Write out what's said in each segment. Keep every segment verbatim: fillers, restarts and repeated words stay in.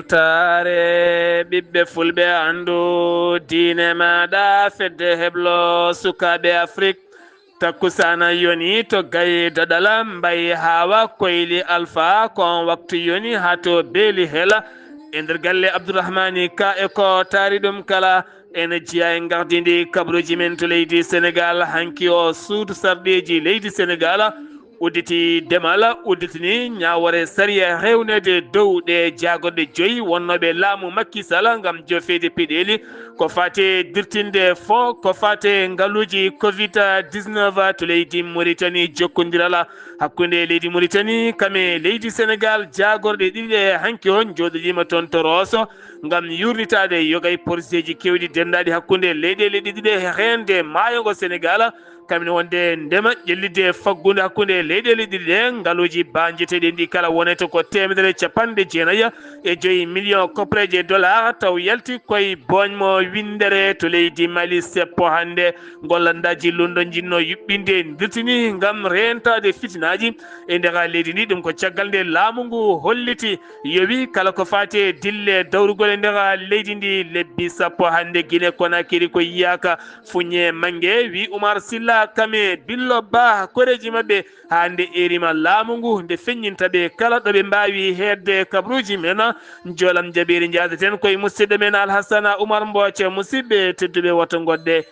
Taare ɓiɓɓe fulɓe anndu diine maaɗa fedde heblo sukaaɓe Afrik. Takkusaana yoni to gaye Dadala, mbayi haawa koyli Alfa, ko on waktu yoni haa to beeli hela. E nder galle Abdourahmani Ka e ko taari ɗum kala. Ene jeyaa e ngardiindi kabaruuji men to leydi Senegaal. Hanki o suudu sarɗiiji leydi Senegaal udditi demal, udditini ñaawoore sariya rewneede dow ɗe jaagorɗe joyi wonnooɓe laamu Macky Sall ngam jofeede peɗeeli ko faati e dirtinde fo ko faati e ngaluuji covid dix-neuf to leydi Mauritanie. Jokkondiral hakkunde leydi Mauritanie kam e leydi Senegaal, jaagorɗe ɗiɗi ɗe hanki on njooɗodiima toon to Rosso ngam yuurnitaade yogay porosdeeji keewɗi denndaaɗi hakkunde leyɗeele ɗiɗi ɗe, heende maayo ngo Senegaal. Kamine wonde ndema ƴellitde faggudu hakkunde leyɗeele ɗiɗi ɗe, ngaluuji baanjeteeɗi ɗi kala wonata ko teemedere capanɗe jeenayi e joyi miliyon kopreeje dollar, taw yalti koye booñmo winndere to leydi Mali. Seppo hannde, ngol lanndaaji lunndo njinnoo yuɓɓinde ndirtini ngam reentaade fitinaaji e nder leydi ndi. Ɗum ko caggal nde laamu ngu holliti yowi kala ko faati e dille dawrugol e nder leydi ndi. Lebbi sappo hannde, Guinée Conakry ko yiyaaka fuññe mannge, wi Oumar Silla Kame Billo Ba, koreeji maɓɓe haa nde eerima laamu ngu, nde feññinta ɓe kala ɗo ɓe mbaawi heedde kabaruuji men. Jolam jaɓeeri njaadaten koye musidɗo men Alhassana Oumar Mbooca. Musidɓe tedduɓe, woto ngoɗɗe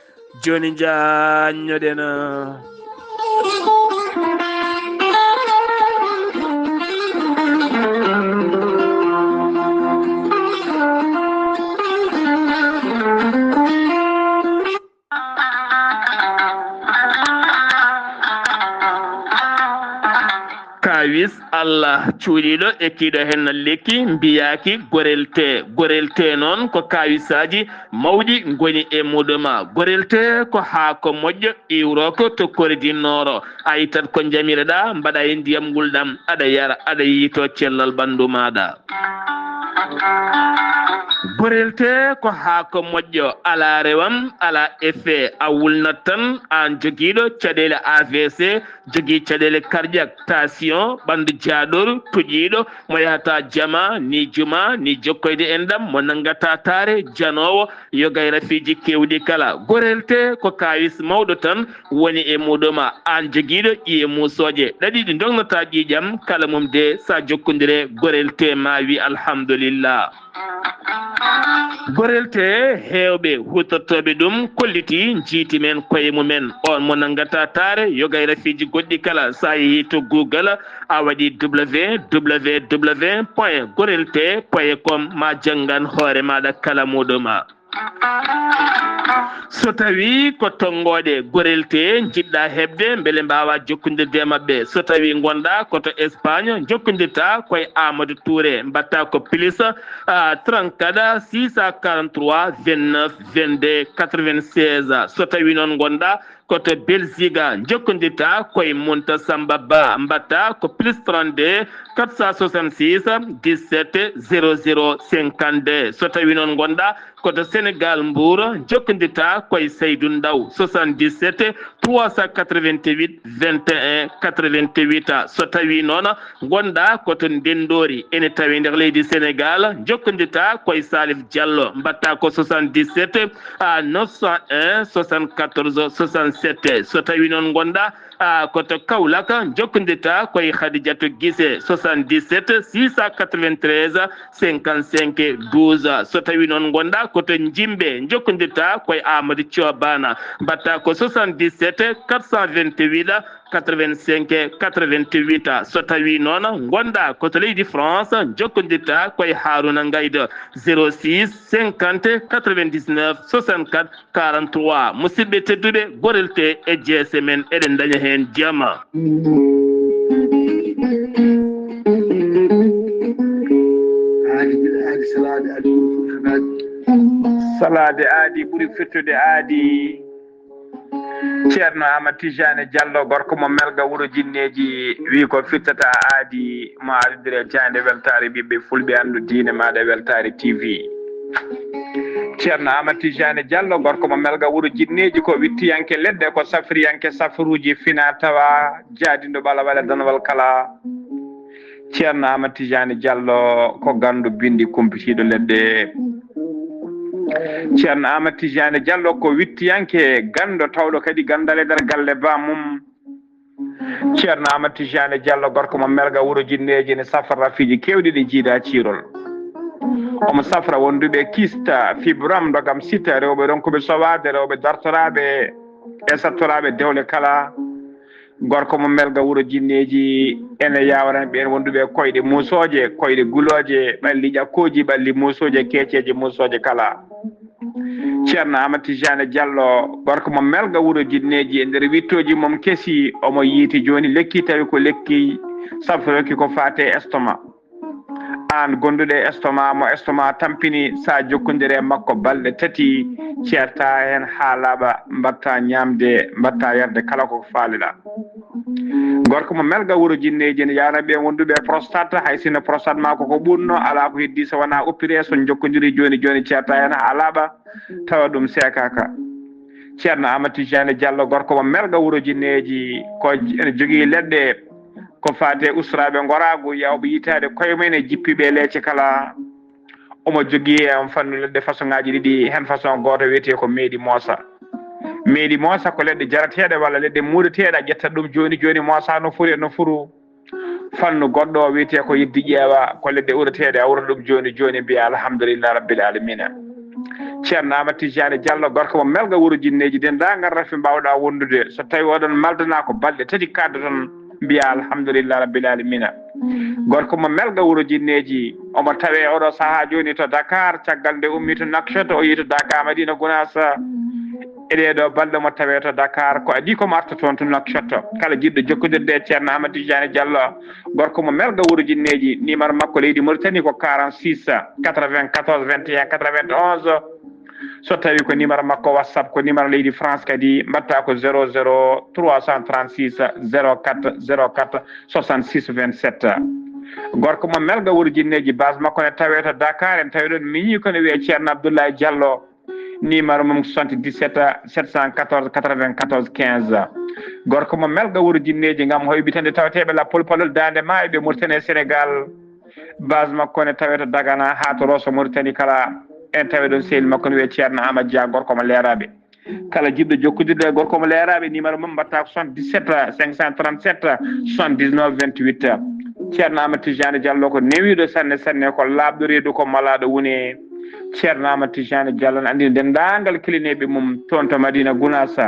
jooni njaññoɗen. Kaawis Allah cuuɗiiɗo e kiiɗo hen lekki mbiyaaki gorel tee. Gorel tee noon ko kaawisaaji mawɗi ngoni e muɗum. Gorel tee ko haako moƴƴo iwrooko to Kore du Nord. A ittat ko njamireɗaa, mbaɗa e ndiyam ngulɗam, aɗa yara, aɗa yiito cellal ɓanndu maaɗa. Gorel tee ko haako moƴƴo, alaa rewam, alaa effet, a wulnat tan, aan jogiiɗo caɗeele A V C, jogii caɗeele cardiaque, tension, ɓanndu jaaɗooru, toƴiiɗo, mo yahata jama, ni juma, ni jokkoyde enɗam, mo nanngata taare, janoowo, yoga e rafiiji keewɗi kala. Gorel tee ko kaawis mawɗo tan woni e muɗum. Aan jogiiɗo ƴiye muusooje, ɗaɗi ɗi ndognataa ƴiiƴam, kala mum de, so a jokkondire gorel tee, ma wi alhamdulillah. Gorel tee, heewɓe huutortooɓe ɗum kolliti, njiiti men koye mumen. On mo nanngata taare, yoga e rafiiji goɗɗi kala, so a yehii to Google, a waɗi W W W point gorel tee point com, ma janngan hoore maaɗa kala muɗum. So tawii ko tonngooɗe gorel tee njiɗɗaa heɓde, mbele mbaawaa jokkondirde e maɓɓe. So tawii ngonɗaa ko to Espagne, njokkondirtaa ko e Amadou Touré, mbaɗtaa ko plus, ah, trente-quatre, six cent quarante-trois, vingt-neuf, vingt-deux, quatre-vingt-seize. So tawii noon ngonɗaa ko to Belgique, njokkondirtaa ko e Munta Samba Ba, mbaɗtaa ko plus trente-deux, quatre cent soixante-six, dix-sept, zéro zéro, cinquante-deux. So tawii noon ngonɗaa ko to Sénégal, Mbour, njokkondirtaa ko e Seydou Ndaw, soixante-dix-sept, trois cent quatre-vingt-huit, vingt et un, quatre-vingt-huit. So tawii noon ngonɗaa ko to Ndenndoori, ene tawee nder leydi Sénégal, njokkondirtaa ko e Salif Diallo, mbaɗtaa ko soixante-dix-sept à neuf cent un, soixante-quatorze, soixante-sept. So tawii noon ngonɗaa, ah, ko to Kaolack, njokkondirtaa ko e Khadidiatou Guissé, soixante-dix-sept, six cent quatre-vingt-treize, cinquante-cinq, douze. So tawii noon ngonɗaa ko to Njimbe, njokkondirtaa ko e Amadou Thiobana, mbaɗtaa ko soixante-dix-sept, quatre cent vingt-huit, quatre-vingt-cinq, quatre-vingt-huit. So tawii noon ngonɗaa ko to leydi France, njokkondirtaa ko e Harouna Ngaydo, zéro six, cinquante, quatre-vingt-dix-neuf, soixante-quatre, quarante-trois. Musidɓe tedduɓe, gorel tee e jeese men, eɗen ndaña heen jama. Aadi, aadi, salaade, aadi, ɓuri fettude, aadi. Salaade aadi ɓuri fettude aadi. Ceerno Amadou Tidiane Diallo, gorko mo Melga, wuro Jinneeji, wi ko fittata aadi mo aadodire jaaynde weltaare ɓiɓɓe fulɓe, anndu diine maaɗa weltaare T V. Ceerno Amadou Tidiane Diallo, gorko mo Melga, wuro Jinneeji, ko wittiyanke leɗɗe, ko safriyanke safruuji, fina tawa, jaadinɗo ɓalawale danwal kala. Ceerno Amadou Tidiane Diallo ko ganndo binndi kumpitiiɗo leɗɗe. Ceerno Amadou Tidiane Diallo ko wittiyanke ganndo tawɗo kadi ganndal e nder galle ba mum. Ceerno Amadou Tidiane Diallo gorko mo Melga wuro Jinneeji ne safra rafiiji keewɗi ɗi jiida ciirol. Omo safra wonduɓe kista, fibram, ndogam sita, rewɓe ronkuɓe sowaade, rewɓe dartoraaɓe e sattoraaɓe dewle kala. Gorko mo Melga wuro Jinneeji ene yaawaran ɓeen wonduɓe koyɗe muusooje, koyɗe gulooje, ɓalli ƴakkooji, ɓalli muusooje, keeceeje muusooje kala. Ceerno Amadou Tidiane Diallo, gorko mo Melga wuro Jinneeji, e nder wittooji mum kesi, omo yiiti jooni lekki, tawi ko lekki safroki ko faate estomac. Aan gonduɗo e estomac, mo estomac tampini, sa jokkondire e makko balɗe tati, ceerta heen haa laaɓa, mbatta ñaamde, mbatta yarde kala ko faaleɗa. Gorko mo Melga wuro Jinneeji ne yaana ɓe wonduɓe e prostate, hay sinno prostate ma ko ko ɓunno, alaa ko heddi so wonaa opéré, so jokkondiri jooni jooni ceerta heen haa laaɓa, tawa ɗum seekaaka. Ceerno Amadou Tidiane Diallo, gorko mo Melga wuro Jinneeji, ko j-, ene jogii leɗɗe ko faate usturaaɓe ngoraagu, yawɓe yitaade koye mum e jippiiɓe e leece kala. Omo jogii e on fannu leɗɗe façon ŋaaji ɗiɗi, heen façon gooto wiyetee ko meeɗi moosa. Meeɗi moosa ko leɗɗe jarateeɗe walla leɗɗe muudateeɗe, a ƴetta ɗum jooni jooni moosa no furi e no furu. Fannu goɗɗo o wiyetee ko yidde ƴeewa, ko leɗɗe urateeɗe, a urata ɗum jooni jooni, mbiya alhamdulillah rabbil alamina. Ceerno Amadou Tidiane Diallo, gorko mo Melga wuro Jinneeji, denndaangal rafi mbaawɗa wondude, so tawi oɗon maldana ko balɗe tati kaddoton, mbiya alhamdulillah rabbil alamina. Gorko mo Melga wuro Jinneeji, omo tawe oɗo sahaa jooni to Dakar, caggal nde ummi to Nouakchott, o yehi to Dakar, Madina Gounass. E ɗee ɗo balɗe mo tawe to Dakar, ko adii ko mo arta toon to Nouakchott. Kala jiɗɗo jokkondirde e Ceerno Amadou Tidiane Diallo, gorko mo Melga wuro Jinneeji, numéro makko leydi Mauritanie ko quarante-six quatre-vingt-quatorze vingt et un quatre-vingt-onze. So tawi ko numéro makko WhatsApp, ko numéro leydi France kadi, mbaɗta ko zéro zéro trois cent trente-six zéro quatre zéro quatre soixante-six vingt-sept. Gorko mo Melga wuro Jinneeji, base makko ne tawe to Dakar, en tawi ɗon miñi ko ne wiyee Ceerno Abdoulaye Diallo. Numéro mum soixante-dix-sept sept cent quatorze quatre-vingt-quatorze quinze. Gorko mo Melga wuro Jinneeji, ngam hoybitande tawateeɓe lappol palol daande ma e ɓe Mauritanie e Sénégal. Base makko ne tawe to Dagana haa to Rosso Mauritanie kala. En tawi ɗon sehil makko ne wiyee Ceerno Amadou Dia, gorko mo Leeraaɓe. Kala jiɗɗo jokkondirde e gorko mo Leeraaɓe, numéro mum mbaɗta ko soixante-dix-sept cinq cent trente-sept soixante-dix-neuf vingt-huit. Ceerno Amadou Tidiane Diallo ko newiiɗo sanne sanne, ko laaɓɗo reedu, ko malaaɗo woni. Ceerno Amadou Tidiane Diallo ne anndini denndaangal kilineeɓe mum toon to Madina Gounass.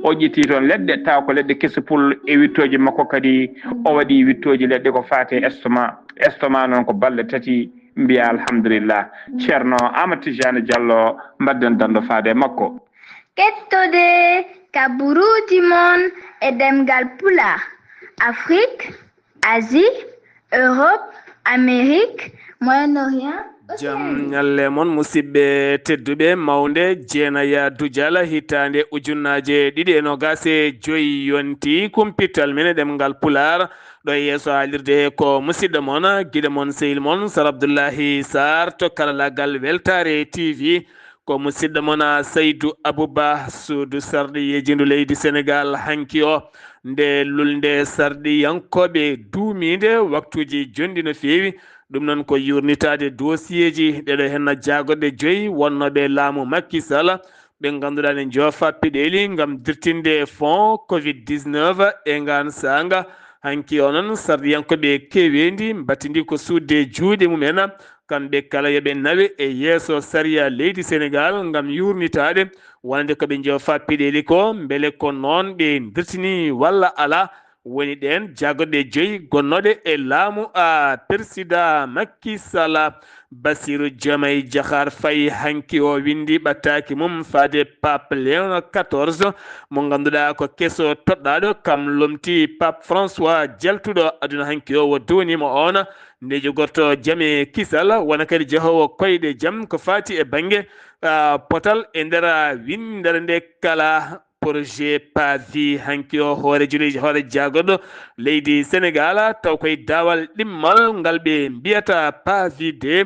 O ƴetti toon leɗɗe, tawa ko leɗɗe kese pul e wittooji makko kadi. O waɗi wittooji leɗɗe ko faate estomac. Estomac noon ko balɗe tati, mbiya alhamdulillah. Ceerno Amadou Tidiane Diallo, mbaɗden danndo faade e makko. Kettode ka buruuji mon e ɗemngal Pulaar, Afrique, Asie, Europe, Amérique, Moyen-Orient, jam Océanie. Ñalle mon, musidɓe tedduɓe, mawnde jeenaya dujal hitaande ujunnaaje ɗiɗi e noogaas e joy yonti kumpital men e ɗemngal Pulaar. Ɗo e yeeso haalirde he ko musidɗo mon, giɗo mon, sehil mon, Sar Abdullahi Sarr to karalaagal Weltaare T V. Ko musidɗo mon, a, Saydu Abuba, suudu sarɗi yejindu leydi Senegal hanki o. Nde lulnde sarɗiyankooɓe duumiinde waktuuji jonɗi no feewi. Ɗum noon ko yuurnitaade dosiyeeji ɗeɗo henna jaagoɗe joyi wonnooɓe laamu Macky Sall, ɓe ngannduɗaa ne njoofa peɗeeli ngam dirtinde fond covid dix-neuf e ngaan saanga. Hanki o noon, sarɗiyankooɓe keeweendi mbattindi ko suuɗde juuɗe mum en, kamɓe kala yo ɓe nawe e yeeso sariya leydi Senegal ngam yuurnitaade wonande ko ɓe njoofa peɗeeli ko, mbele ko noon ɓe ndirtini walla alaa. Woni ɗeen jaagoɗe joyi gonnooɗe e laamu a Persidaa Makki Sala. Basiru Jomay Jaxaar Fay hanki o winndi ɓattaaki mum faade Pape Léon quatorze, mo ngannduɗaa ko keso toɗɗaaɗo, kam lomti Pape François jaltuɗo aduna hanki o, o duwaniima oon nde jogorto jam e kisal, wona kadi jahoowo koyɗe jam ko faati e bannge, ah, potal e nder winndere nde kala. Projet PAVI hanki o hoore juulirde, hoore jaagoɗo leydi Senegal, taw koye daawal ɗimmal ngal ɓe mbiyata PAVI de.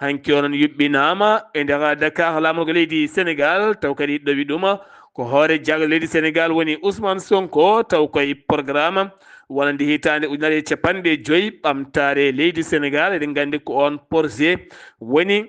Hanki o noon yuɓɓinaama e nder Dakar, laamorgo leydi Senegal, taw kadi ɗowi ɗum ko hoore jaagoɗo leydi Senegal woni Ousmane Sonko, taw koye programme wonande hitaande ujunere e capanɗe joyi ɓamtaare leydi Senegal. Eɗen nganndi ko oon projet woni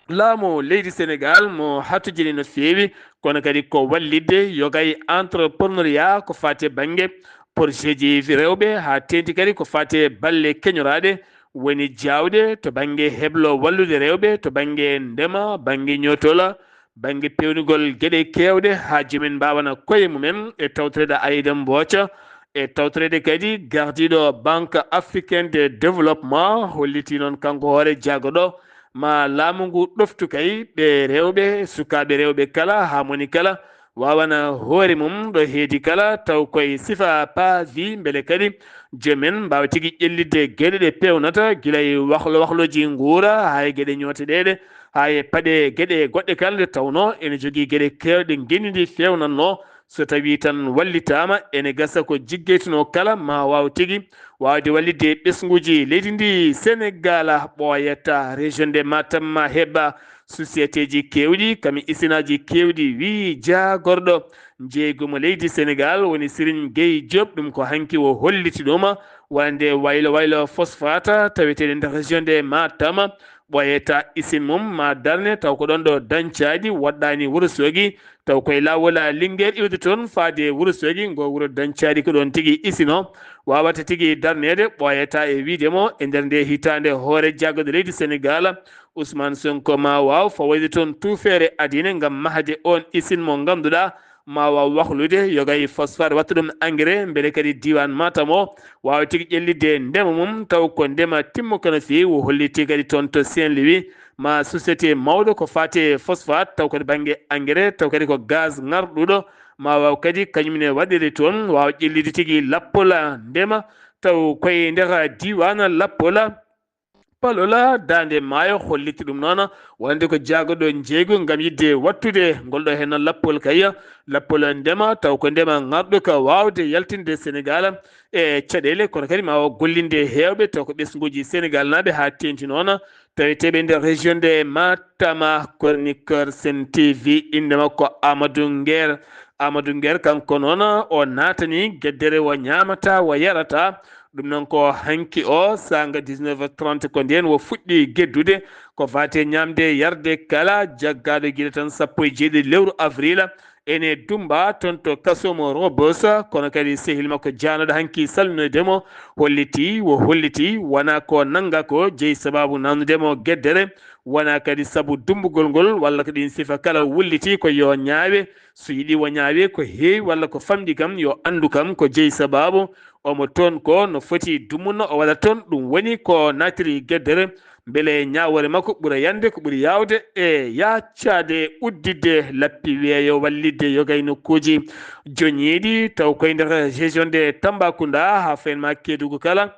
laamu leydi Senegal mo hatojini no feewi, kono kadi ko wallitde yoga e entrepreneuriat ko faati e bannge projet ji rewɓe, haa teeŋti kadi ko faati e balle keñoraaɗe, woni jaawɗe to bannge heblo wallude rewɓe to bannge ndema, bannge ñootola, bannge peewnugol geɗe keewɗe haa joom en mbaawana koye mumen e tawtoreede Aïda Mbooca. E tawtoreede kadi gardiiɗo Banque Africaine de Développement hollitii noon kanko hoore jaago ɗo ma laamu ngu ɗoftu kay ɓe rewɓe, sukaaɓe rewɓe kala, haa moni kala waawana hoore mum ɗo heedi kala, taw koye sifa paavi, mbele kadi joom en mbaawa tigi ƴellitde geɗe ɗe peewnata, gila e wahlo wahlooji nguura, haa e geɗe ñooteɗeeɗe, haa e paɗe geɗe goɗɗe kala, nde tawnoo ene jogii geɗe keewɗe ngenndi ndi feewnatnoo. So tawii tan wallitaama, ene gasa ko jiggoytunoo kala ma waaw tigi waawde wallitde ɓesnguuji leydi ndi Senegal. Ɓooyata région de Matam ma heɓa société ji keewɗi, kam e isinaaji keewɗi, wiyi jaagorɗo njeeygu mo leydi Senegal woni Serigne Gueye Diop. Ɗum ko hanki o holliti ɗum, wonande waylo waylo phosphate taweteeɗo nder région de Matam. Ɓooyata isin mum ma darne, taw ko ɗoon ɗo dañcaadi, woɗɗaani Wuro Soogi, taw koye laawol Linguère iwde toon faade Wuro Soogi. Ngo wuro dañcaadi ko ɗoon tigi isin o waawata tigi darneede. Ɓooyata e wiyde mo e nder nde hitaande hoore jaago leydi Senegal, Ousmane Sonko ma waaw fawoyde toon tuufeere adine ngam mahde oon isin mo ngannduɗaa ma waaw wahlude yoga e phosphate, watta ɗum engrais, mbele kadi diiwaan Matam o waawa tigi ƴellitde ndema mum, taw ko ndema timmuka no feewi. O holliti kadi toon to Saint-Louis ma société mawɗo ko faati e phosphate, taw kadi bannge engrais, taw kadi ko gaz ŋarɗuɗo ma waaw kadi kañum ne waɗirde toon, waawa ƴellitde tigi lappola ndema, taw koye nder diiwaan lappola Palola, Daande Maayo, holliti ɗum noon, wonande ko jaagoɗo njeeygu ngam yiɗde waɗtude ngol ɗo heen lappol kay, lappol ndema, taw ko ndema ŋarɗo ka waawde yaltinde Senegal e caɗeele, kono kadi ma o gollinde heewɓe, taw ko ɓesnguuji Senegal naaɓe, haa teeŋti noon taweteeɓe nder région de Matam. Chroniqueur Sen T V, innde makko Amadou Nguer. Amadou Nguer, kanko noon, o naatani geddere, o ñaamata, o yarata. Ɗum noon ko hanki o, saanga dix-neuf heures trente, ko ndeen o fuɗɗi geddude. Ko faati e ñaamde, yarde kala, jaggaaɗo gila tan sappo e jeeɗiɗi lewru avril, ene dumba toon to kaso mo Rebeuss. Kono kadi sehil makko jaanooɗo hanki salminoyde mo, holliti, o holliti, wona ko nannga ko jeyi sababu nanude mo geddere, wona kadi sabu dumbugol ngol, walla ko ɗiin sifa kala wulliti ko yo ñaawe. So yiɗi o ñaawe ko heewi walla ko famɗi kam, yo anndu kam ko jeyi sababu omo toon ko no foti dumunna o waɗa toon. Ɗum woni ko naatiri geddere, mbele ñaawoore makko ɓura yande ko ɓuri yaawde e yaacaade udditde lappi weeyo wallitde yoga e nokkuuji joñiiɗi, taw koye nder région de Tambacounda haa fayin ma Kédougou kala.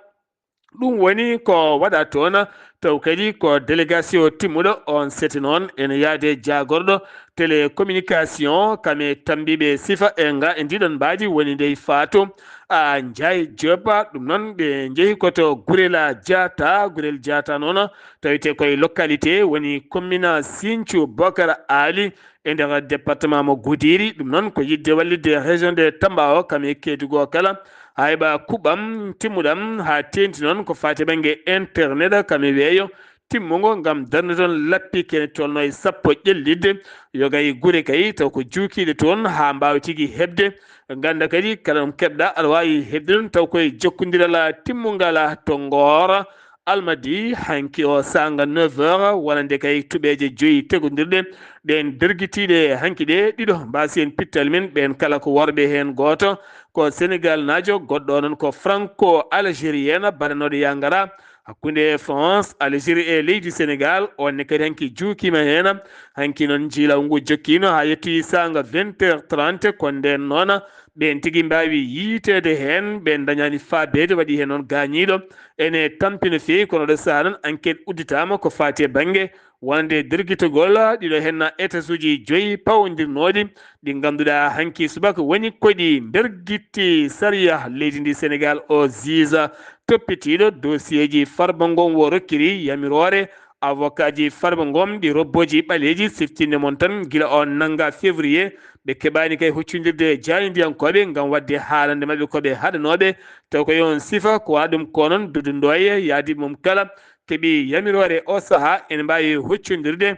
Ɗum woni ko waɗa toon, taw kadi ko délégation timmuɗo on sete noon ene yaade jaagorɗo télécommunication, kam e tambiiɓe sifa e nga, e ndiɗon mbaadi woni ndey Fatou a Ndiaye Diop. Ɗum noon ɓe njehi ko to Gurel Diatta, Gurel Diatta noon tawete koye localité woni commune Sinthiou Bokar Ali, e nder département mo Goudiri. Ɗum noon ko yiɗde wallitde région de Tamba o, kam e Kédougou o kala, haa heɓa kuɓɓam timmuɗam, haa teeŋti noon ko faati bannge internet, kam e weeyo timmungo ngam darnude toon lappi kene tolno e sappo ƴellitde. Yoga e gure kay taw ko juukiiɗe toon haa mbaawa tigi heɓde. Ngannda kadi kala ɗum keɓɗa aɗa waawi heɓde ɗum taw koye jokkondiral timmungal to Ngor. Almadi hanki o saanga neuf heures, wonande kay tuɓeeje joyi tegondirɗe ɗeen dergitiiɗe hanki ɗe ɗiɗo. Mbaasi en pittal men, ɓeen kala ko worɓe, heen gooto ko Senegal naajo, goɗɗo o noon ko franco algérien baɗanooɗo yangara hakkunde France, Algérie e leydi Senegal. On ne kadi hanki juukiima heen. Hanki noon njiylaw ngu jokkiino haa yettii saanga vingt heures trente, ko ndeen noon ɓeen tigi mbaawi yiyteede heen, ɓeen ndañaani faabeede, waɗi heen noon gaañiiɗo. Ene tampi no feewi, kono ɗo sahaa noon enquête udditaama ko faati e bannge wonande dergitagol ɗiɗo heen étageuji joyi pawondirnooɗi, ɗi ngannduɗaa hanki subaka woni ko ɗi ndergitti sariya leydi ndi Senegal. O juge toppitiiɗo dossier ji Farba Ngom o rokkiri yamiroore avocat ji Farba Ngom ɗi robbooji ɓaleeji, siftinde mon tan gila o nannga février Ɓe keɓaani kay huccondirde e jaayndiyankooɓe ngam waɗde haalande maɓɓe ko ɓe haɗanooɓe, taw ko e oon sifa ko waɗa ɗum ko noon Dudu Ndoye yaadiiɓe mum kala keɓi yamiroore o sahaa ene mbaawi huccondirde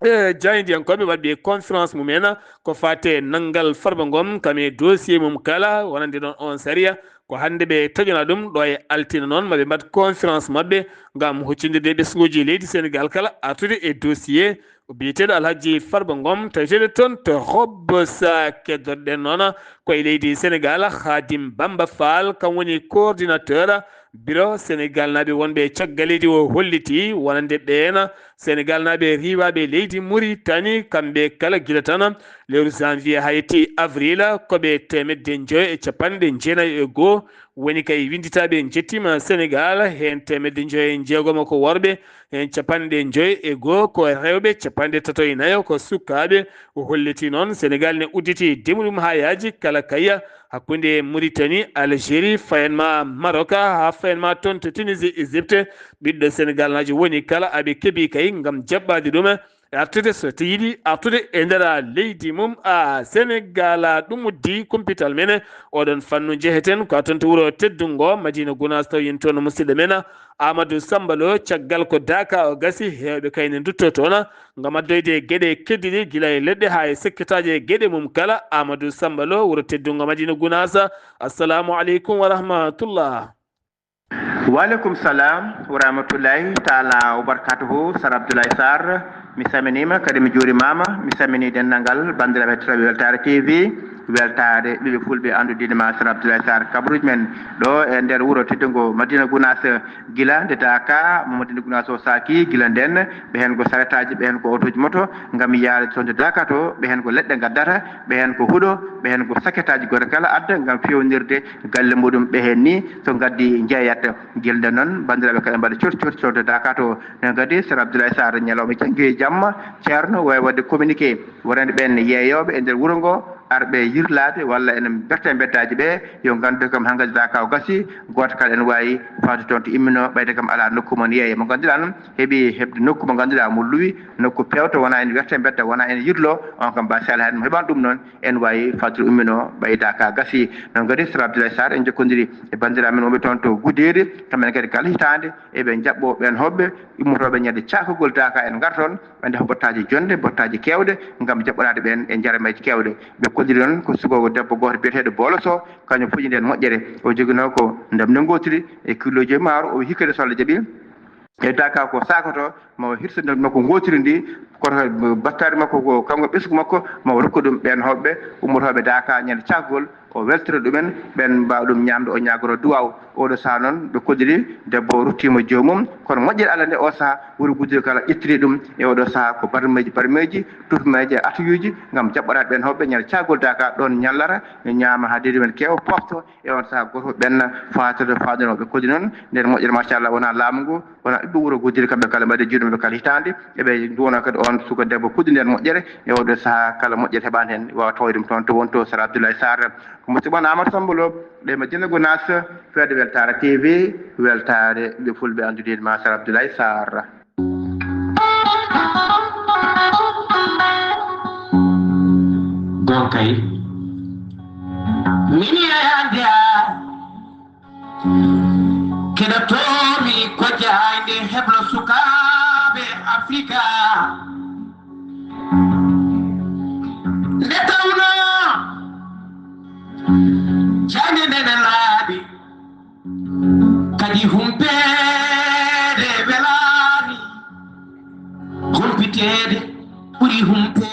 e jaayndiyankooɓe waɗɓe conférence mum en ko faate nanngal Farba Ngom kam e dossier mum kala wonande ɗoon oon sariya. Ko hannde ɓe toƴana ɗum ɗo e altine noon maɓe mbaɗ conférence maɓɓe ngam huccondirde e ɓesnguuji leydi Sénégal kala artude e dossier o biyeteeɗo Alhaji Farba Ngom taweteeɗo toon to Hobos. Keddorɗen noon ko e leydi Sénégal Khadim Bamba Fall kam woni coordinateur biro Sénégal naaɓe wonɓe e caggal leydi o holliti wonande ɓeen Sénégal naaɓe riiwaaɓe leydi Muritani kamɓe kala gila tan lewru janvier haa yetti avril ko ɓe teemedde njoyo e capanɗe jeenayo e goo woni kay winnditaaɓe njettiima Sénégal heen teemedde njoyo e jeegom ko worɓe heen capanɗe njoyo e goo ko rewɓe capanɗe tato e nayo ko sukaaɓe. O holliti noon Sénégal ne udditi demu ɗum haa yaaji kala kayya hakkunde Muritani Algérie fayanma Maroc haa fayanma toon to Tunisie Égypte. Ɓiɗɗo Sénégal naajo woni kala aɓe keɓi kay ngam jaɓɓaade ɗum artude so yiɗi artude e nder leydi mum a Sénégal. Ɗum uddi kumpital men oɗon fannu njeheten ko toon to wuro teddungo Madina Gunaas taw yen toon musidɗo men Amadou Samba Lo. Caggal ko daaka o gasi heewɓe kay ne ndutto toon ngam addoyde geɗe keddiɗe gila e leɗɗe haa e sekkitaaje e geɗe mum kala. Amadou Samba Lo wuro teddungo Madina Gunaas. Assalamu aleykum wa rahmatullah. Waleykum salam wa rahmatullahi taala wa barakatuhu. Sar Abdoulaye Sarr, mi saminima kadi mi juurimama. Mi samini denndangal banndiraaɓe heɗotooɓe Weltaare T V, Weltaare ɓiɓɓe fulɓe anndudiiɗo ma Sar Abdoulaye Sarr. Kabaruuji men ɗo e nder wuro teddungo Madina Gunaas, gila nde daaka mo Madina Gunaas o saaki, gila nden ɓe heen ko saretaaji, ɓe heen ko otooji moto ngam yaade toon to daaka to, ɓe heen ko leɗɗe ngaddata, ɓe heen ko huɗo, ɓe heen ko saketaaji gooto kala adda ngam feewnirde galle muɗum ɓe heen ni so ngaddi njeeyat. Gila nden noon banndiraaɓe kala mbaɗa cooti cooti sodde daaka to. Noon kadi Sar Abdoulaye Sarr ñalawma janngi jamma ceerno wawi waɗde communiqué wonande ɓeen yeeyooɓe e nder wuro ngo arɓe yirlaade walla ene mberte mbeddaaji ɓe yo nganndu kam haa ngaddi daaka o gasi gooto kala ene waawi fawde toon to imminoo ɓayde kam alaa nokku mon yeeye mo ngannduɗaa noon heɓi heɓde nokku mo ngannduɗaa mo luwi nokku peewto wona ene werte mbedda wona ene yirlo on kam ba sel heen mo heɓan ɗum noon en waawi fadde umminoo ɓayda ka gasi. Noon kadi Sar Abdoulaye Sarr en njokkondirii e banndiraaɓe men wonɓe toon to Guddeeri, kamɓe ne kadi kala hitaande eɓe njaɓɓoo ɓeen hoɓɓe immotooɓe ñande caakugol daaka en ngar toon ɓe ndefa bottaaji jonnde, bottaaji keewɗe ngam jaɓɓoraade ɓeen e njarameeje keewɗe. Ɓe kolliri noon ko sukoowo debbo gooto biyeteeɗo Boolo Sow, kañum fuɗɗi ndeen moƴƴere. O joginoo ko ndemle ngootiri e kilooji maaro, o wiyi hikka nde soble jaɓi. E daaka ko saakoto ma o hirsa nder makko ngootiri ndi koto battaari makko ko kanko ɓesngu makko ma o rokka ɗum ɓeen hoɓɓe ummotooɓe daaka ñande cakgol o weltira ɗumen ɓeen mbaawa ɗum ñaamde o ñaagoro duwaaw. Oɗo saha noon ɓe kolliri debbo o ruttiima joomum kono moƴƴere Allah nde o saha wuro Guddeeri kala ƴettiri ɗum e oɗo saha ko barmeeji barmeeji tufmeeje atuyuuji ngam jaɓɓoraade ɓeen hoɓɓe ñande cakgol daaka ɗoon ñallara ñaama haa deedi men keewa pofto. E on saha goto ɓenna faatorde faadunooɓe kodi noon nden moƴƴere machallah wona laamu ngu wona ɓiɓɓe wuro goddiri kamɓe kala mbaɗi juuɗe maɓɓe kala hitaande eɓe nduwona kadi on suka debbo puɗɗi nden moƴƴere e oɗo saha kala moƴƴere heɓande heen wawa tawoy ɗum toon to wonto sara abdoulaye sarr ko musidɗo mon amadou samba lo ɗe ma jina gonas feede weltare tv weltare ɓiɓɓe fulɓe anndude ma sara abdoulaye sarr. Ɗon kay min yeyande a keɗotomi ko jayde heblo sukaaɓe afrika nde tawno jayde ndene laaɓi kadi humpeede welaani humpiteede ɓuri humpeede.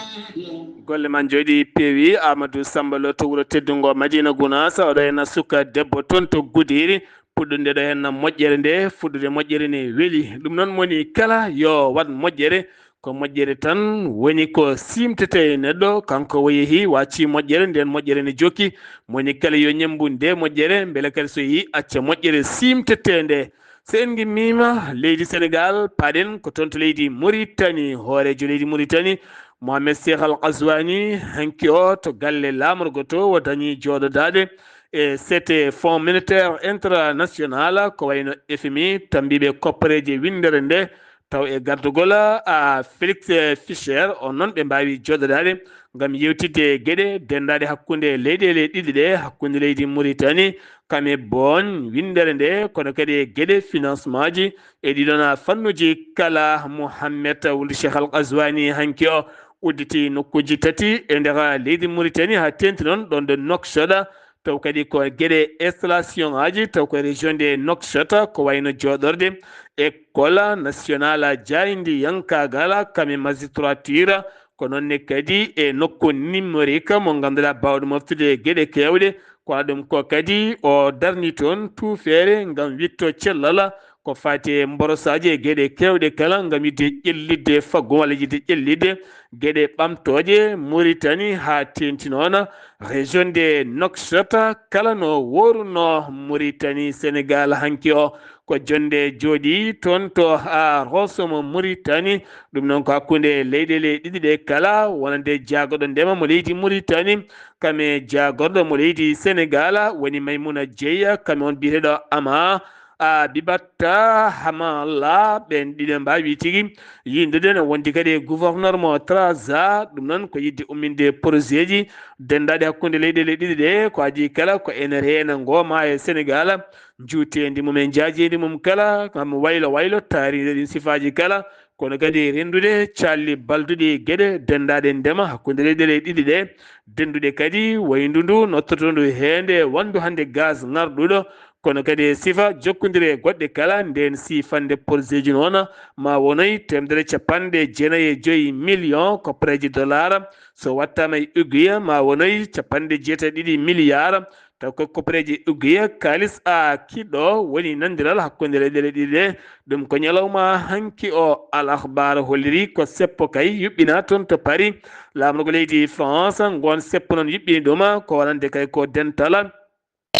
Golle ma njooɗi peewi. Amadou Samba Lo to wuro teddungo Madina Gounass, oɗo ena suka debbo toon to Goudiry. Puɗɗunde ɗo henna moƴƴere nde, fuɗɗude moƴƴere ne weli. Ɗum noon moni kala yo waɗ moƴƴere. Ko moƴƴere tan woni ko siimtetee e neɗɗo, kanko o yehi waccii moƴƴere, ndeen moƴƴere ne jokki. Moni kala yo ñemmbu ndee moƴƴere, mbele kadi so yehi acca moƴƴere siimtetee nde. So en ngimmiima leydi Senegaal, paaɗen ko toon to leydi Muritani. Hooreejo leydi Muritani, Mohamed Cheikh Al Ghazouani, hanki o to galle laamorgo to, o dañii jooɗodaade e sete Fonds Monétaire International, ko wayno F M I, tammbiiɓe koppareeje winndere nde, taw e gardagol a Félix Fischer, on noon ɓe mbaawi jooɗodaade ngam yewtidde geɗe denndaaɗe hakkunde leyɗeele ɗiɗi ɗe, hakkunde leydi Muritani kam e Boon winndere nde, kono kadi e geɗe financement ji e ɗiɗon fannuji kala. Mouhamed Wuld Cheikh Al Ghazouani hanki o udditi nokkuuji tati e nder leydi Muritani, haa teeŋti noon ɗoon ɗo Nouakchott, taw kadi ko geɗe installation aji, taw ko région de Nouakchott, ko wayno jooɗorde école nationale jaayndiyankaagal kam e magistrature, ko noon ne kadi e nokku numérique mo ngannduɗaa baawɗo moftude geɗe keewɗe. Kono ɗum ko kadi o darni toon tuufeere ngam witto cellal ko faati e mborosaaji e geɗe keewɗe kala ngam yiɗde ƴellitde faggu walla yiɗde ƴellitde geɗe ɓamtooje Muritani haa teeŋti noon région de Nouakchott kala no wooruno Muritani Sénégal hanki o. Ko jonnde jooɗi toon to a Rosomo Muritani. Ɗum noon ko hakkunde leyɗeele ɗiɗi ɗe kala, wonande jaagorɗo ndema mo leydi Muritani, kam e jaagorɗo mo leydi Senegal, woni Maymuna Jeeya, kam e on biyeteeɗo Ama a Bibatta Hamala. Ɓeen ɗiɗo mbaawi tigi yiindude no wondi kadi e gouverneur mo Trarza. Ɗum noon ko yiɗde umminde projet ji denndaaɗi hakkunde leyɗeele ɗiɗi ɗe, ko adii kala ko ene reena ngooma e Senegal, njuuteendi mum e njaajeendi mum kala, kam waylo waylo taariinde ɗin sifaaji kala, kono kadi renndude calli balduɗi geɗe denndaaɗe ndema hakkunde leyɗeele ɗiɗi ɗe, dennduɗe kadi wayndundu nottotondu heende wanndu hannde gaz ŋarɗuɗo, kono kadi e sifa jokkondire e goɗɗe kala. Ndeen siifannde projet ji noon ma wonoy teemedere capanɗe jeenayi e joyi million koppareeji dollar, so wattaama e uguiya ma wonoy capanɗe jeetati ɗiɗi milliard. Taw ko koppareeji uguiya kaalis a kiɗɗo woni nanndiral hakkunde leyɗeele ɗiɗi ɗe. Ɗum ko ñalawma hanki o Al Akhbar holliri ko seppo kay yuɓɓina toon to Paris. Laamorgo leydi France ngoon seppo noon yuɓɓini ɗum ko wonande kay ko dental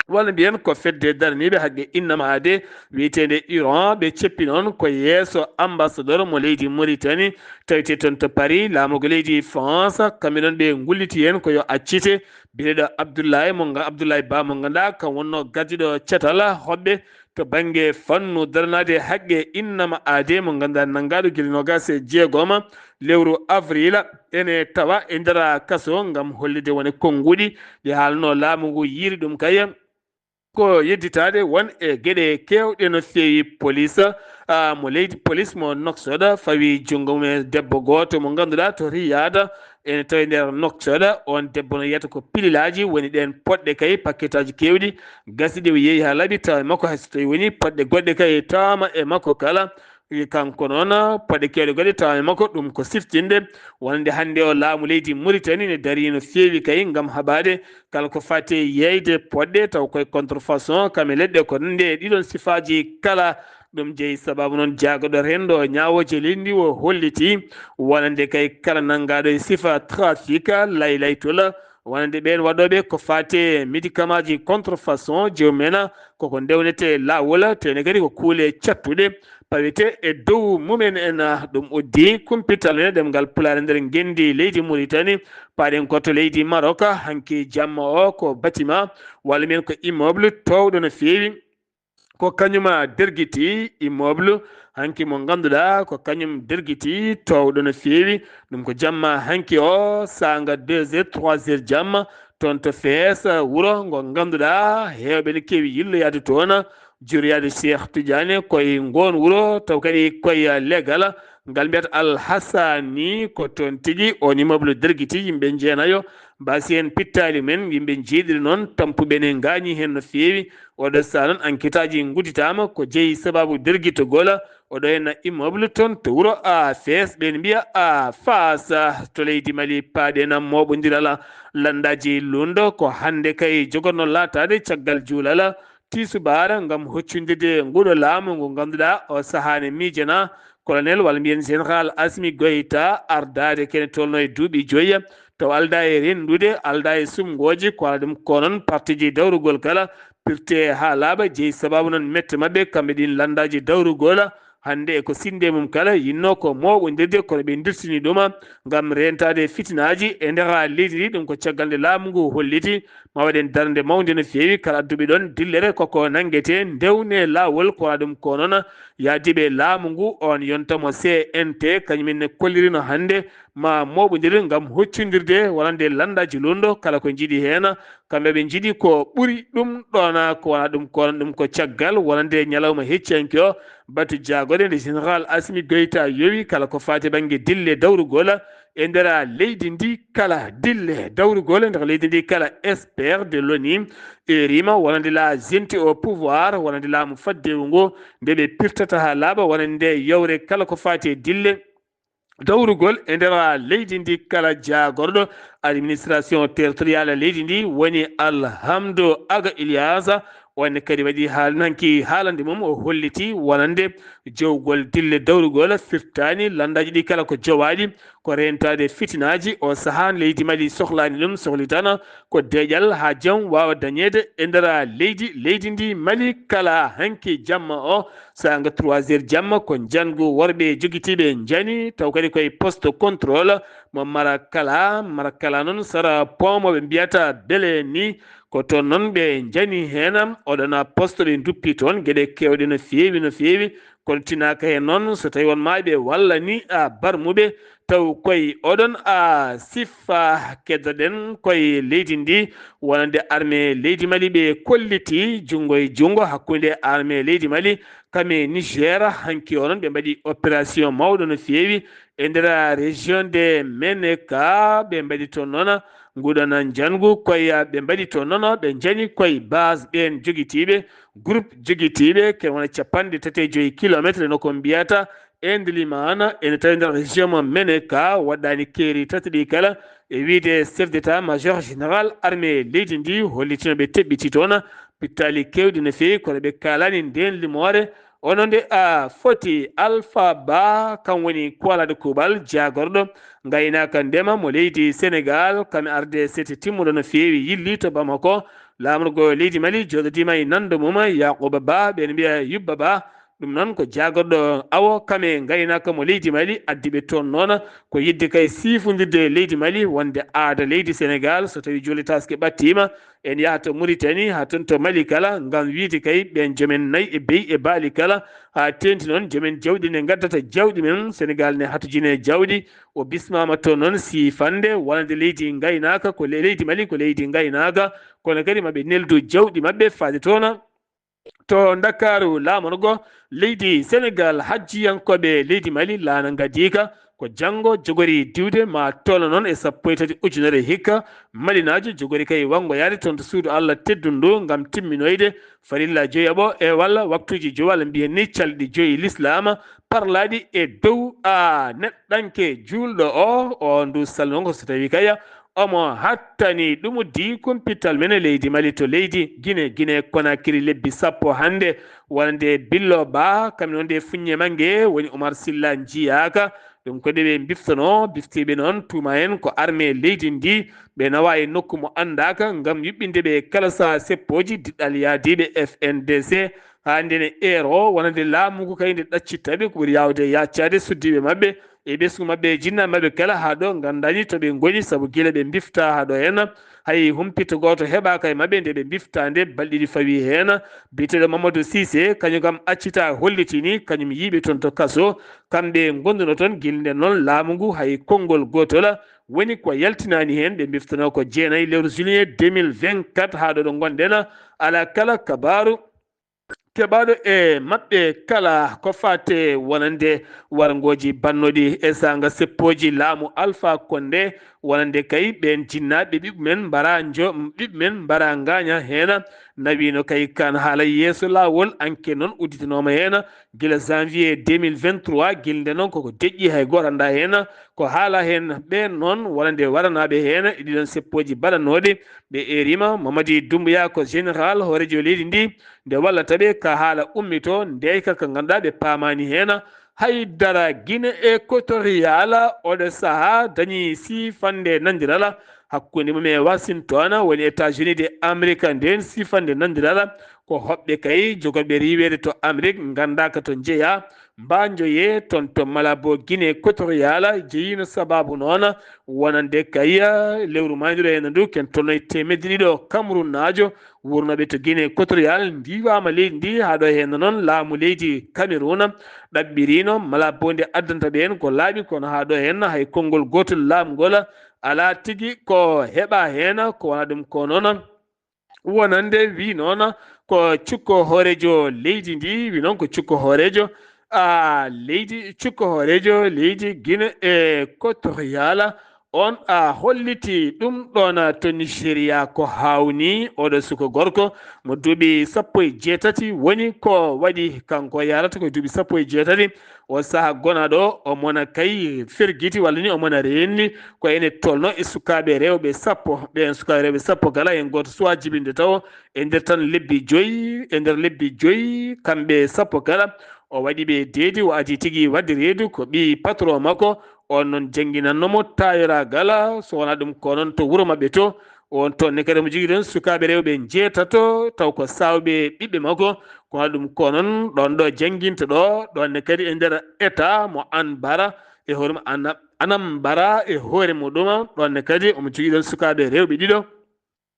walla mbiyen ko fedde daraniiɓe haqqe innama aade wiyeteende Iran, ɓe ceppi noon ko yeeso ambassadeur mo leydi Mauritanie tawetee toon to Paris. Laamorgo leydi France, kamɓe noon ɓe ngulliti heen ko yo accite biyeteeɗo Abdoulaye mo nga-, Abdoulaye Ba mo ngannduɗaa kam wonnoo gardiiɗo catal hoɓɓe to bannge fannu daranaade haqqe innama aade mo ngannduɗaa nanngaaɗo gila noogaas e jeegom lewru avril, ene tawa e nder kaso ngam hollitde woni konnguɗi ɗi haalno laamu ngu yiiri ɗum kay. Ko yedditaade won e geɗe keewɗe no feewi. Polis, ah, mo leydi, polis mo Nouakchott fawi junngo mum e debbo gooto mo ngannduɗaa to Riyad, ene tawi nder Nouakchott. On debbo no yiyata ko pililaaji woni ɗeen poɗɗe kay, pakketaaji keewɗi, gasiɗi o yeeyi haa laaɓi, tawa e makko, hay so tawi woni poɗɗe goɗɗe kay tawaama e makko kala. Wi kanko noon, paɗe keewɗe goɗɗe tawa e makko, ɗum ko siftinde wonande hannde o laamu leydi Mauritanie ne darii no feewi kay ngam haɓaade kala ko faati e yeeyde poɗɗe, taw koye contrefaçon, kam e leɗɗe ko nande e ɗiɗon sifaaji kala. Ɗum jeyi sababu noon jaagorɗo renndo ñaawooje leydi ndi o holliti wonande kay kala nanngaaɗo e sifa trafic, laylaytol, wonande ɓeen waɗooɓe ko faati e médicament ji contrefaçon, joomum en koko ndewnetee laawol, tee ne kadi ko kuule cattuɗe pawetee e dow mumen en. Ɗum uddi kumpital men e ɗemngal Pulaar e nder ngenndi leydi Mauritanie, paaɗen ko to leydi Maroc. Hanki jamma o ko bâtiment walla mbiyen ko immeuble toowɗo no feewi. Ko kañum dergiti immeuble hanki mo ngannduɗaa ko kañum dergiti toowɗo no feewi. Ɗum ko jamma hanki o saanga deux heures, trois heures jamma toon to Fees, wuro ngo ngannduɗaa heewɓe ne keewi yilloyaade toon, juriyaade Cheikh Tidiane koye ngoon wuro, taw kadi koye legal ngal mbiyata Al Hassani. Ko toon tigi on immeuble dergiti, yimɓe jeenayo mbaasi heen pittaali mum en, yimɓe jeeɗiɗo noon tampuɓe ne ngaañi heen no feewi. Oɗo saha noon enquête aji ngudditaama ko jeyi sababu dergitogol oɗo henna immeuble toon to wuro a Fees, ɓeen mbiya a Faas to leydi Mali. Paaɗen mooɓondiral lanndaaji lundo ko hannde kay jogorno laataade caggal juulal tiisubaara ngam huccondirde nguɗo laamu ngu ngannduɗaa o sahaa ne miijana colonel walla mbiyen général Assimi Goïta ardaade kene tolno e duuɓi joyi, taw aldaa e renndude, aldaa e sumngooji, ko alaa ɗum ko noon partiji dawrugol kala pirte haa laaɓa, jeyi sababu noon mette maɓɓe kamɓe ɗiin lanndaaji dawrugol hannde e ko sinnde mum kala yinnoo ko mooɓondirde, kono ɓe ndirtini ɗuma ngam reentaade fitinaaji e nder leydi ndi. Ɗum ko caggal nde laamu ngu holliti ma waɗen darnde mawnde no feewi. Kala adduɓe ɗoon dillere koko nanngetee, ndewne laawol, ko wona ɗum ko noon yaadiiɓe laamu ngu, on yonta mo C N T, kañum en ne kollirino hannde ma mooɓondir ngam huccondirde wonande lanndaaji luulndo kala ko njiɗi heen. Kamɓe ɓe njiɗi ko ɓuri ɗum ɗoon, ko wona ɗum ko, ɗum ko caggal wonande ñalawma hecciyanke o, batu jaagorɗe nde Général Assimi Goïta yowi kala ko faati bannge dille dawrugol e nder leydi ndi kala, dille dawrugol e nder leydi ndi kala. Expert de l'ONU erima wonande la junte au pouvoir, wonande laamu faddewu ngu, nde ɓe pirtata haa laaɓa wonande yawre kala ko faati e dille dawrugol e nder leydi ndi kala. Jaagorɗo administration territoriale leydi ndi woni Alhamdu Aga Ilyasa, on ne kadi waɗi haal-, nanki haalande mum, o holliti wonande jowgol dille dawrugol firtaani lanndaaji ɗi kala ko jowaaɗi, ko reentaade fitinaaji. O sahaa leydi Mali sohlaani ɗum, sohli tan ko deeƴal haa jam waawa dañeede e nder leydi, leydi ndi Mali kala. Hanki jamma o, saanga trois heures jamma, ko njanngu worɓe jogitiiɓe njani, taw kadi koye poste contrôle mo Marakala. Marakala noon, sara pont mo ɓe mbiyata Bele ni, ko toon noon ɓe njani heen, oɗon poste ɓe nduppi toon geɗe keewɗe no feewi, no feewi, kono tinaaka heen noon, so tawi won ma ɓe walla ni a barmuɓe, taw koye oɗon a siffa keddoɗen koye leydi ndi, wonande armée leydi Mali ɓe kolliti junngo e junngo hakkunde armée leydi Mali kam e Niger. Hanki o noon ɓe mbaɗi opération mawɗo no feewi e nder région de Meneka, ɓe mbaɗi toon noon nguɗon njanngu koye, ɓe mbaɗi toon noon ɓe njani koye base ɓeen jogitiiɓe, groupe jogitiiɓe, ken wona capanɗe tati e joyi kilometre no ko mbiyata e Ndlimana, ene tawi nder région mo Meneka, waɗɗaani keeri tati ɗi kala, e wiyde chef d'état major général armée leydi ndi hollitino ɓe teɓɓiti toon pittaali keewɗi no feewi, kono ɓe kaalaani ndeen limoore. Ono nde a foti, Alpha Ba, kam woni kuwalaaɗo kuuɓal jaagorɗo ngaynaaka ndema mo leydi Senegal, kam e arde sete timmuɗo no feewi yilli to Bamako, laamorgo leydi Mali, jooɗodiima e nanndo mum Yakuba Ba, ɓe no mbiya Yubba Ba. Ɗum noon ko jaagorɗo awo kam e ngaynaaka mo leydi Mali, addi ɓe toon noon ko yiɗde kay siifondirde leydi Mali, wonde aada leydi Senegal, so tawi juuletaske ɓattiima, en yaha to Mauritanie, haa toon to Mali kala, ngam wiyde kay ɓeen joomen nayi e beyi e baali kala, haa teeŋti noon joomen jawɗi ne ngaddata jawɗi men, Senegal ne hatojine jawɗi, o bismaama toon noon siifande wonande leydi ngaynaaka, ko le-, leydi Mali ko leydi ngaynaaka, kono kadi maɓe neldu jawɗi maɓɓe faade toon. To Ndakaaru, laamorgo leydi Senegal, hajjiyankooɓe leydi Mali, laana ngadiika, ko janngo jogori diwde ma tolno noon e sappo e tati ujunere hikka. Malinaajo jogori kay wanngoyaade toon to suudu Allah teddundu ngam timminoyde farilla joyaɓo e walla waktuuji joyi walla mbiyen ni calɗi joyi lislaama parlaaɗi e dow a neɗɗanke juulɗo o, o ndu salnongo so tawi kaya omo hattani ɗum uddi kumpital men e leydi Mali to leydi Gine, Gine Konakiri lebbi sappo hannde, wonande Billo Ba, kam noon nde fuññe mange woni Umar Silla njiyaaka. Ɗum ko nde ɓe mbiftanoo, biftiiɓe noon tuuma en ko armée leydi ndi, ɓe nawa e nokku mo anndaaka ngam yuɓɓinde ɓe kala saha seppooji diɗɗal yaadiiɓe F N D C, haa ndene eero wonande laamu ngu kay nde ɗaccitta ɓe ko ɓuri yaawde yaccaade suddiiɓe maɓɓe e ɓesngu maɓɓe e jinnaaɓe maɓɓe kala haa ɗo nganndaani to ɓe ngoni, sabu gila ɓe mbifta haa ɗo heen hay humpito gooto heɓaaka e maɓɓe nde ɓe mbifta nde balɗe ɗiɗi fawi heen. Biyeteeɗo Mamadou Cissé, kañum kam accita hollitini, kañum yiiɓe toon to kaso, kamɓe ngonduno toon gila nden noon laamu ngu hay konngol gootol woni ko yaltinaani heen. Ɓe mbiftanoo ko jeenayi lewru juillet deux mille vingt-quatre haa ɗo ɗo ngonɗen alaa kala kabaaru keɓaaɗo e maɓɓe kala ko faate wonande warngooji bannooɗi e saanga seppooji laamu Alpha Condé, wonande kay ɓeen jinnaaɓe ɓiɓɓe men mbara njo-, ɓiɓɓe men mbara ngaaña heen, nawiino kay kaan haala yeeso laawol, enquête noon udditanooma heen gila janvier deux mille vingt-trois, gila nde noon koko deƴƴi, hay gooto anndaa heen ko haala heen. Ɓeen noon wonande waranaaɓe heen e ɗiɗon seppooji baɗanooɗi, ɓe eeriima Mamadi Doumbouya ko général hooreejo leydi ndi, nde wallata ɓe ka haala ummitoo, ndeyka ka ngannduɗaa ɓe paamaani heen hay dara. Guinée Équatoriale, oɗo sahaa dañi siifannde nanndiral hakkunde mum e Washington, woni États-Unis de Amérique. Ndeen siifannde nanndiral ko hoɓɓe kay jogorɓe riiweede to Amérique nganndaaka to njeyaa, Mbaanjoye toon to Malabo, Guinée équatoriale, jeyiino sabaabu noon wonande kay lewru maaynduru e henndu ndu, ken tolno e teemedde ɗiɗo Camerounaajo wurnooɓe to Guinée équatoriale ndiiwaama leydi ndi. Haa ɗo e henndu noon, laamu leydi Cameroun ɗaɓɓiriino Malabo nde addanta ɓe heen ko laaɓi, kono haa ɗo e henndu hay konngol gootol laamu ngol alaa tigi ko heɓaa heen. Ko wonaa ɗum ko noon wonande wi noon ko cukko hooreejo leydi ndi, wi noon ko cukko hooreejo, a, leydi, cukko hooreejo leydi Guinée équatoriale. On a holliti ɗum ɗoon to Nigeria ko haawnii oɗo suko gorko mo duuɓi sappo e jeetati woni ko waɗi, kanko yahrata ko e duuɓi sappo e jeetati. O saha gonaɗo o mona kay fergiti walla ni o mona renni ko ene tolno e sukaaɓe rewɓe sappo. Ɓen sukaaɓe rewɓe sappo kala, en gooto suwa jibinde taw e nder tan lebbi joyi, e nder lebbi joyi kamɓe sappo kala. O waɗi ɓe deedi, o adi tigi wadde reedu ko ɓii patron makko. On noon jannginanno mo taayoraa gala, so wonaa ɗum ko noon to wuro maɓɓe to. On toon ne kadi omo jogii ɗoon sukaaɓe rewɓe njeetato, taw ko saawɓe ɓiɓɓe makko. Ko wonaa ɗum ko noon ɗoon ɗo jannginta ɗo, ɗoon ne kadi e nder état mo Anbara e hoore mo Ana-, Anambra e hoore muɗum, ɗoon ne kadi omo jogii ɗoon sukaaɓe rewɓe ɗiɗo.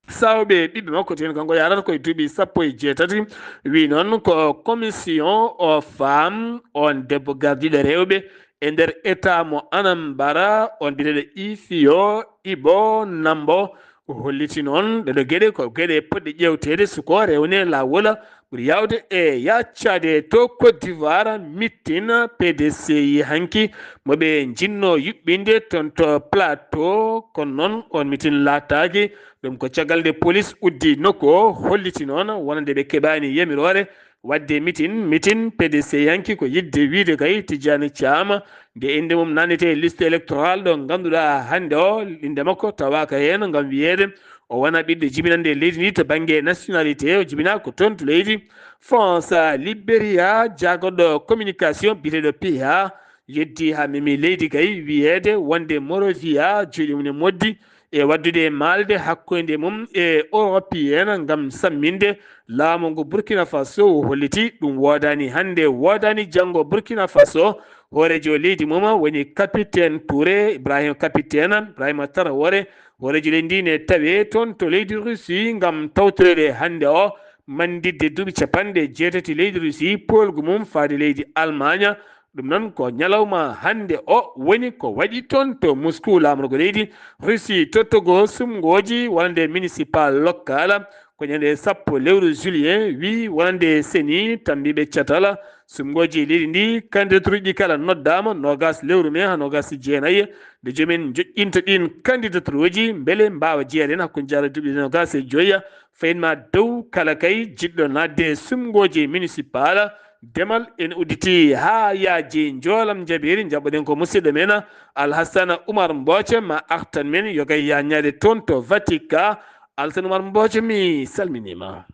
Saawɓe ɓiɓɓe makko, teen kanko yahrata ko e duuɓi sappo e jeetati, wi noon ko commission aux femmes, on debbo gardiiɗo rewɓe e nder état mo Anambra, on biyeteeɗo Ifio Ibo Nambo, o holliti noon ɗeɗo geɗe ko geɗe poɗɗe ƴeewteede, suko rewne laawol ɓuri yaawde e yaccaade to Côte d'Ivoire, mitin P D C I hanki mo ɓe njinnoo yuɓɓinde toon to Plateau, kono noon on mitin laataaki. Ɗum ko caggal nde police uddi nokku o, holliti noon wonande ɓe keɓaani yamiroore waɗde mitin. Mitin P D C I hanki ko yiɗde wiyde kay Tijjani Caama, nde innde mum naatnetee e liste électorale ɗo ngannduɗaa hannde o, innde makko tawaaka heen ngam wiyeede o wona ɓiɗɗo jibinannde leydi ndi to bannge nationalité, o jibinaa ko toon to leydi France. Liberia, jaagoɗo communication biyeteeɗo P I A, yeddi haa memi leydi kay wiyeede wonde Monrovia, juuɗe mum ne moddi e waɗdude maalde hakkunde mum e Européen ngam samminde laamu ngu Burkina Faso. O holliti ɗum woodaani hannde, woodaani janngo. Burkina Faso, hooreejo leydi mum woni Capitaine Touré, Ibrahim Capitaine, Ibrahima Traoré, hooreejo leydi ndi ne tawee toon to leydi Russie ngam tawtoreede hannde o mannditde duuɓi capanɗe jeetati leydi Russie, poolgu mum faade leydi Almaaña. Ɗum noon ko ñalawma hannde o woni ko waɗi toon to Moscou, laamorgo leydi Russie, tottogo sumngooji wonande municipal local, ko ñande sappo lewru juillet, wi wonande seni tambiiɓe catal sumngooji leydi ndi. Candidature uji kala noddaama noogas lewru mai haa noogas e jeenayi, nde jomin joƴƴinta ɗin candidature uji mbele mbaawa jeyeede heen hakkunde jaara duuɓi noogas e joyi, fayinma dow kala kay jiɗɗo naatde e sumngooji municipal. Demal ene udditi haa yaaji. Njoolam njaɓeeri, njaɓɓoɗen ko musidɗo men Alhassana Oumar Mbooco, ma artan men yo kay yaañaade toon to Vatican. Alhassana Oumar Mbooco, mi salminiima.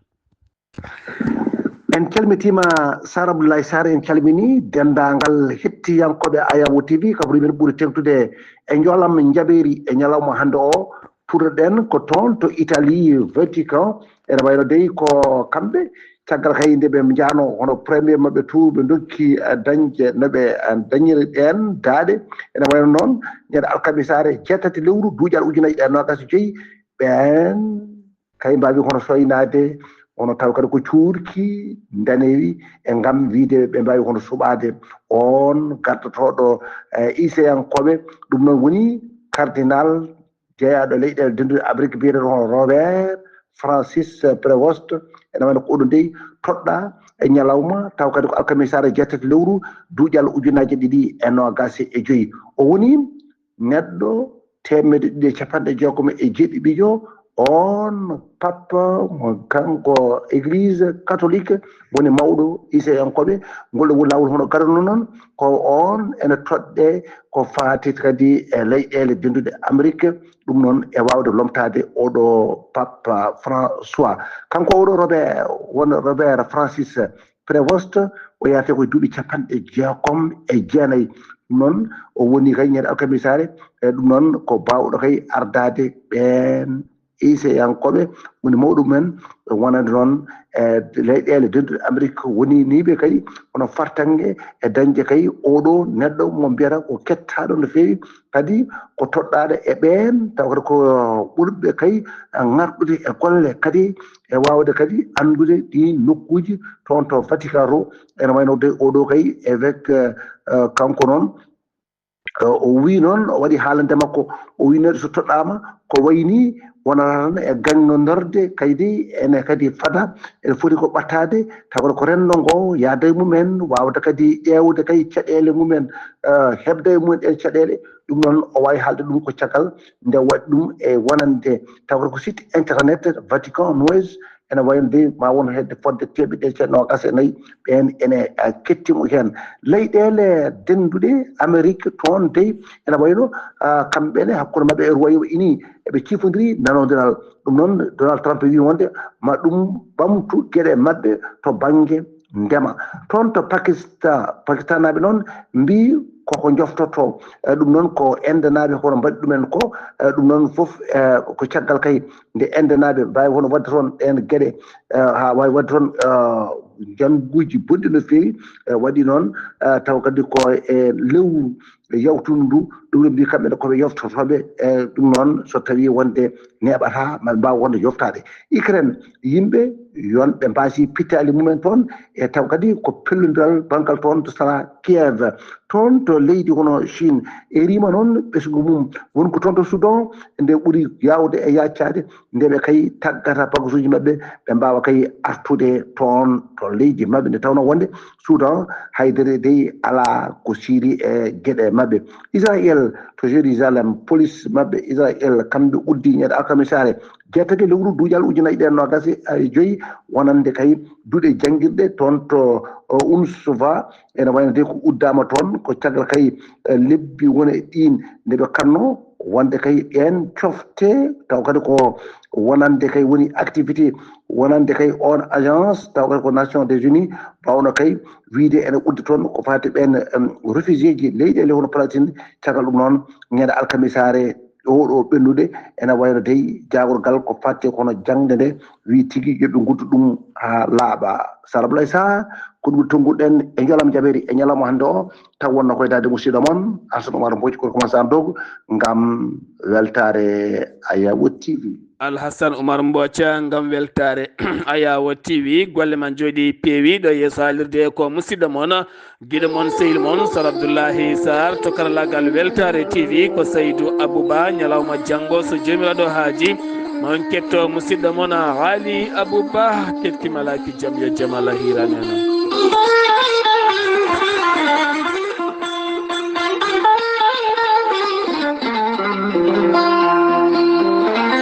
En calmitiima Sar Abdoulaye Sarr, en calminii denndaangal hettiyankooɓe Ayabo T V, kabaruuji men ɓuri teeŋtude e njoolam njaɓeeri e ñalawma hannde o. Puɗɗoɗen ko toon to Italie, Vatican. Ene wayno dey ko kamɓe, caggal kay nde ɓe njahnoo hono premier maɓɓe to, ɓe ndokki, eh, dañde no ɓe, eh, dañiri ɗeen daaɗe. Ene wayno noon, ñande alkamisaare jeetati lewru duuƴal ujunaaji ɗiɗi e noogas e joyi, ɓeen kay mbaawi hono sooynaade, hono taw kadi ko cuurki ndanewi e ngam wiyde ɓe mbaawi hono suɓaade oon gardotooɗo, eh, iseyankooɓe. Ɗum noon woni cardinal jeyaaɗo leyɗeele dennduɗe Amérique biyeteeɗo hono Robert Francis Prevost. Ene wayno ko oɗo dey toɗɗaa e ñalawma, taw kadi ko alkamisaare jeetati lewru duuƴal ujunaaji ɗiɗi e noogas e joyi. O woni neɗɗo teemedde ɗiɗi e capanɗe jeegom e jeeɗiɗijo, oon Papa mo kanko Église catholique woni mawɗo iseyankooɓe. Ngol ɗo woni laawol hono gadano noon, ko oon ene toɗɗee ko faati kadi e leyɗeele dennduɗe Amérique, ɗum noon e waawde lomtaade oɗo Papa François. Kanko oɗo Robert, won Robert Francis Prevost, o yahrata ko e duuɓi capanɗe jeegom e jeenayi. Ɗum noon, o woni kay ñande alkamisaare, e ɗum noon ko baawɗo kay ardaade ɓeen Iseyankooɓe woni mawɗo mumen, wonande noon e leyɗeele denduɗe Amerik, woniniiɓe kadi hono fartaŋŋe e dañde kay oɗo neɗɗo mo mbiyata ko kettaaɗo no feewi, kadi ko toɗɗaaɗo e ɓeen, tawa kadi ko ɓurɓe kay ŋarɗude e golle, kadi e waawde kadi anndude ɗi nokkuuji toon to Vatican to. Ene wayno de oɗo kay évêque, eh, kanko noon, eh, o wii noon, o waɗi haalande makko, o wii neɗɗo so toɗɗaama ko wayi nii wonata tan e gaññondorde, kaydi ene kadi fada, ene foti ko ɓattaade, tawa ko renndo ngo yaada e mumen, waawde kadi ƴeewde kay caɗeele mumen, eh, heɓde e mumen ɗeen caɗeele. Ɗum noon o waawi haalde ɗum ko caggal nde waɗi ɗum e wonande, tawa ko site internet Vatican News, ene wayno de ma won hedde fodde teɓɓe ɗe ceɗɗo noogaas e nayi, ɓeen ene, eh, kettimo heen. Leyɗeele denduɗe Amerik toon dey ene wayno, ah, kamɓe ne hakkunde maɓɓe e Royaume Uni eɓe cifodiri nanodiral. Ɗum noon Donald Trump wi wonde ma ɗum ɓamtu geɗe maɓɓe to bannge ndema. Toon to Pakistan, Pakistanaaɓe noon mbii koko njoftoto. Eh, ɗum noon ko Indenaaɓe hono mbaɗi ɗumen ko, eh, ɗum noon fof, eh, ko caggal kay nde Indenaaɓe mbaawi hono waɗde toon ɗeen geɗe, eh, haa waawi waɗde toon, eh, njannguuji bonɗi no feewi, eh, waɗi noon, eh, tawa kadi ko e lewru yawtundu ndu, ɗum ɓe mbii kamɓe ne ko ɓe yoftotooɓe, eh, ɗum noon so tawii wonde neeɓataa, ma mbaawa wonde yoftaade. Ukraine, yimɓe yon ɓe mbaasi pittaali mumen toon, e taw kadi ko pellondiral banngal toon to sara Kiev. Toon to leydi hono Chine, e rima noon ɓesngu mum won ko toon to Soudan, nde ɓuri yaawde e yaaccaade, nde ɓe kay taggata bagasuuji maɓɓe, ɓe mbaawa kay artude toon to leydi maɓɓe, nde tawnoo wonde Soudan haydere dey alaa ko siiri e geɗe maɓɓe. Israël to Jérusalem, police maɓɓe Israël, kamɓe uddi ñande alkamisaare jeetati lewru duujal ujunaaji ɗiɗi e noogaas e joy, wonande kay duɗe janngirɗe toon to, o, Unsuva, ene wayno de ko uddaama toon, ko caggal kay, eh, lebbi woni e ɗiin nde ɓe kanno wonde kay ɗeen cofte, taw kadi ko wonande kay woni activité, wonande kay on agence, taw kadi ko Nations des Unies, bawno kay wiide ene udda toon ko faati ɓeen, em, réfugié ji leyɗeele hono Palestine, caggal ɗum noon, ñande alkamisaare oɗo ɓennude, ene wayno dey jaagorgal ko fatti kono jaŋde nde, wi tigi yo ɓe nguddu ɗum haa laaɓa. Sara Blay Sa, ko ɗum tonnguɗen e ñalawma jaɓeeri e ñalawma hannde o, taw wonno koye daade musidɗo mon, Alsan Oumar Mbodj, ko commencé an dogo, ngam weltaare Ayawo T V. Alhassan Oumar Mbodj, ngam weltaare Ayawo T V, golle ma njooɗi peewi ɗo yeeso haalirde ko musidɗo mon, giɗo mon, sehil mon, Sar Abdoullahi Sarr, to karallagal Weltaare T V, ko Saydou Abouba, ñalawma janngo, so Joomiraaɗo haaji, ma on ketto musidɗo mon, Ali Abouba, kettima laaki jam, yo jam Allah hiirane on.